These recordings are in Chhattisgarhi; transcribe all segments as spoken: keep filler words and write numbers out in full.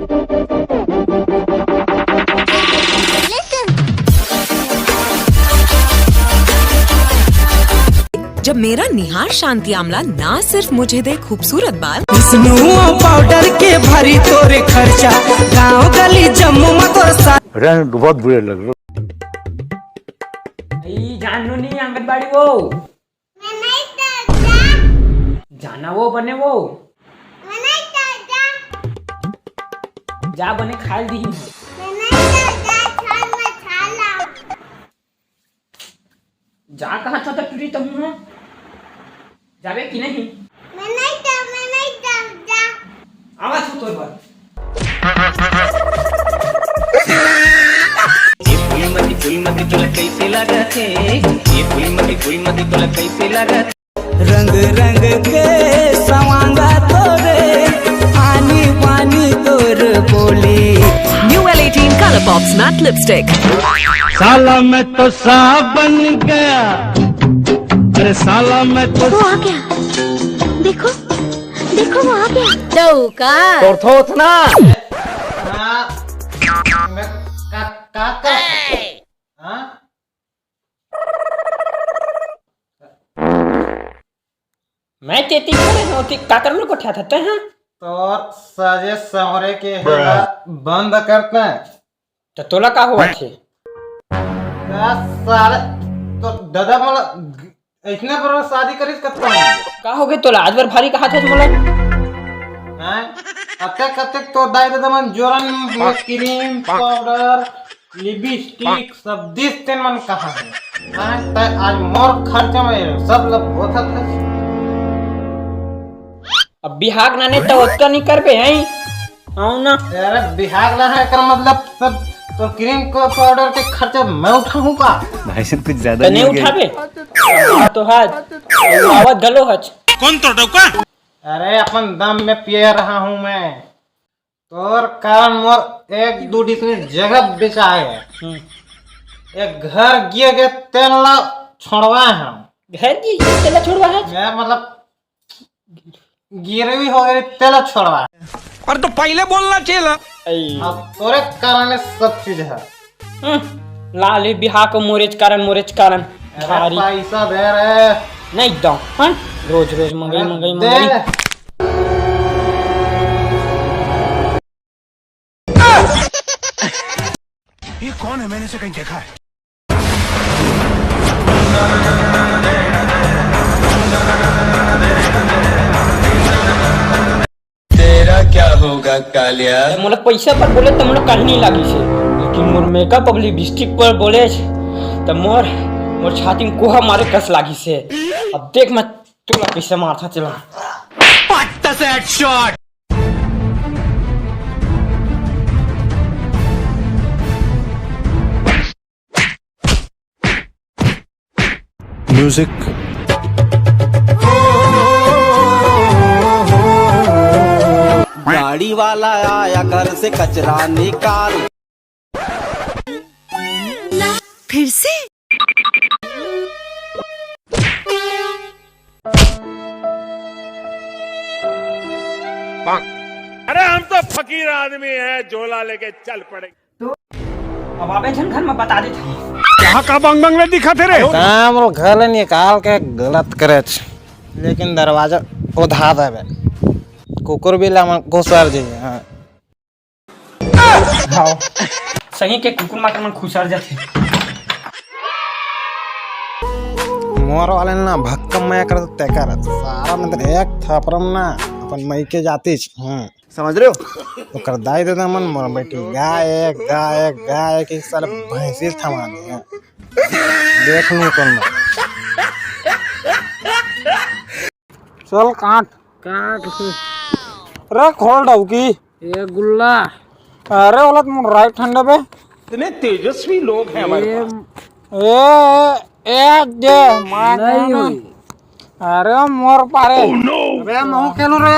जब मेरा निहार शांति आमला ना सिर्फ मुझे दे खूबसूरत बाल, स्नो पाउडर के भरी तोरे खर्चा, गांव गली जम्मू में तोर सा- रहने दो, बहुत बुरे लग रहे हो। ई जान लो नहीं आंगनबाड़ी वो। मैं नहीं डरता। जाना वो बने वो। मैं नहीं डरता। जा बने खाल दी। मैं नहीं डरता, छाल में छाला। जा कहाँ छोटा टूरी तुम हो? जाबे कि नहीं? मैं नहीं डर, मैं नहीं डरता। आवाज हो तोर बात। ये फूलमती, फूलमती तोला कैसे लागत हे? ये फूलमती, फूलमती तोला कैसे लागत? रंग रंग के सवांगा तोरे, पानी पानी तोर बोली। New L eighteen Colour Pops Matte Lipstick। साला मैं तो सांप बन गया, अरे साला मैं तो वो आ गया, देखो, देखो वो आ गया। डौका। तोर थोथ ना। हाँ, मैं का, का, का? हाँ? मैं तेती करे होती काकर में कोठा था ते, हाँ? तोर सजे संवरे के हेला बंद करते हैं। तो तोला का हुआ थे? का साले, तो दादा मोला ग-, ऐसने पर शादी करिस कत्ता। का हो गए तोला? आज बार भारी कहा था मोला। हैं? अतेक, अतेक तो दाई दादा मन जोरन में क्रीम, पाउडर, लिपस्टिक, सब दिस तेन मन कहा है। हैं? तै आज मोर खर्चा में सब लोग होता था। अब बिहाग नाने तो ओतका नहीं करबे, हैं? आओ ना। अरे बिहाग ना है, एकर मतलब सब तो क्रीम को पाउडर के खर्चा मैं उठाऊं का? भाई साहब, कुछ ज्यादा तो नहीं नहीं हो गया? उठाबे? हाँ, तो हाथ आवत गलो हच। कौन तो डौका? अरे अपन दम में पिए रहा हूँ मैं। तोर कारण मोर एक दो डिसमिल जगह बेचा है। हम्म। एक घर गिर के तेल ला छोड़वा है। घर गिर के तेल ला छोड़वा है? मैं मतलब गिरवी हो गई, तेला छोड़वा। और तो पहले बोलना चाहिए ना। अब तोरे कारण सब चीज है। हम्म, लाली बिहा को मोरेज कारण, मोरेज कारण। अरे भारी। पैसा दे रहे। नहीं दो, हाँ? रोज, रोज मंगाई, अरे मंगाई, दे। मंगाई। ये कौन है? मैंने इसे कहीं देखा है। तेरा क्या होगा कालिया? मोला पैसा पर बोले त मोला कहीं नहीं लागी से, लेकिन मोर मेकअप और लिपस्टिक पर बोले त मोर, मोर छाती में कोहा मारे कस लागी से। अब देख मैं तोला कैसे मारता चला। पट्टा से हेडशॉट। म्यूजिक। गाड़ी वाला आया घर से कचरा निकाल। फिर से। अरे हम तो फकीर आदमी हैं, झोला लेके चल पड़े। तो अब आबे झन घर में बता देत हई। कहाँ का बंग बंग ले दिखा थे रे? काम रो घर ले निकाल के गलत करे छ, लेकिन दरवाजा उधा देबे, कुकुर भी लामन घुसर जाइए। हाँ। हाँ। सही के कुकुर माकर मन खुसर जाथे। मोर वाले ना भक्कम मैं कर तेकर सारा में तो एक थापरम ना अपन मई के जाती छ। हम्म। समझ रहे हो? ओकर दाई ददा मन मोर बेटी गाय, गाय, गाय के साले भैंसी थमा दे। देख लूं कौन मैं। चल काट। काट के। रे खोल डौकी। ए गुल्ला। अरे ओला तुम राइट ठंडा बे। इतने तेजस्वी लोग हैं हमारे ए, पास। ए, ए, दे, मार नहीं ना। होई। अरे मोर पारे। Oh no! अबे महू खेलू रे।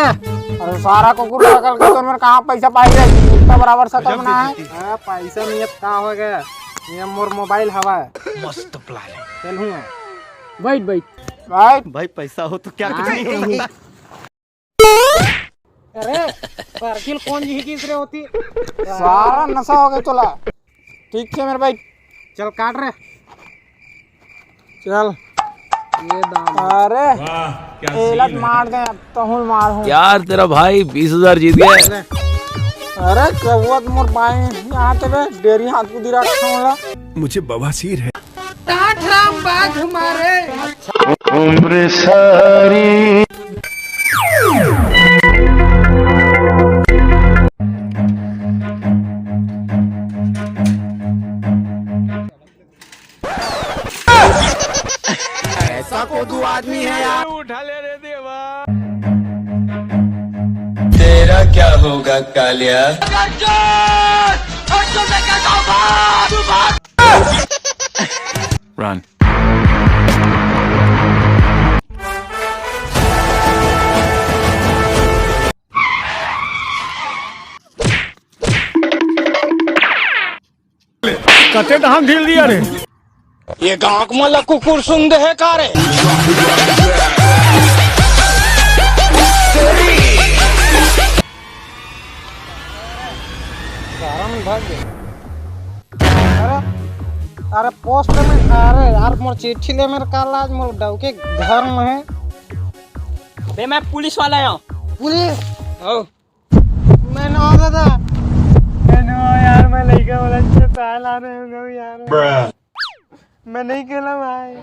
अरे सारा कुकुर पागल के तोर मेर कहाँ पैसा पाई रे? इतना बराबर सकल बना है। अरे पैसा नहीं है, का हो गया? ये मोर मोबाइल हवा है। मस्त प्लान है। खेलूँ। बैठ, बैठ। बैठ। भाई पैसा हो तो क्या कुछ नहीं हो सकता। अरे, साइकिल कौन जी की रे होती? सारा नशा हो गया तोला। ठीक है मेरे भाई, चल काट रे। चल। ये दाम। अरे, वाह, क्या एला सीन है। मार दे, अब तो हूँ मार हूँ। यार, तेरा भाई बीस हजार जीत गया। अरे, कौआ तो मोर भाई, यहाँ ते बे, डेरी हाथ को दिरा खाऊंगा। मुझे बवासीर है। टाठ राम बाघ मारे। उम्र सारी। ऐसा को दो आदमी है यार। उठा ले रे देवा। तेरा क्या होगा कालिया? Run। कते धान ढील दिया रे। ये गांव को मला कुकुर सुन दे है का रे? गरम भाग। अरे, अरे पोस्ट में, अरे यार मोर चिट्ठी ले मेरे काल आज मोर डौके घर में है। बे मैं पुलिस वाला हूँ। पुलिस? आओ। मैं ना दादा। मैं ना यार, मैं लइका वाला से पहला रहे हूँ यार। मैं नहीं खेला भाई।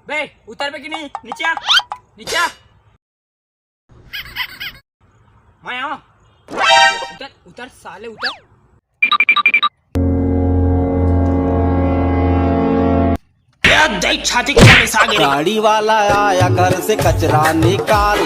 बे उतर बे कि नहीं, नीचे आ, नीचे आ। मैं आऊँ। उतर, उतर साले उतर। क्या दई छाती के ऊपर बैसा गिरे। गाड़ी वाला आया घर से कचरा निकाल।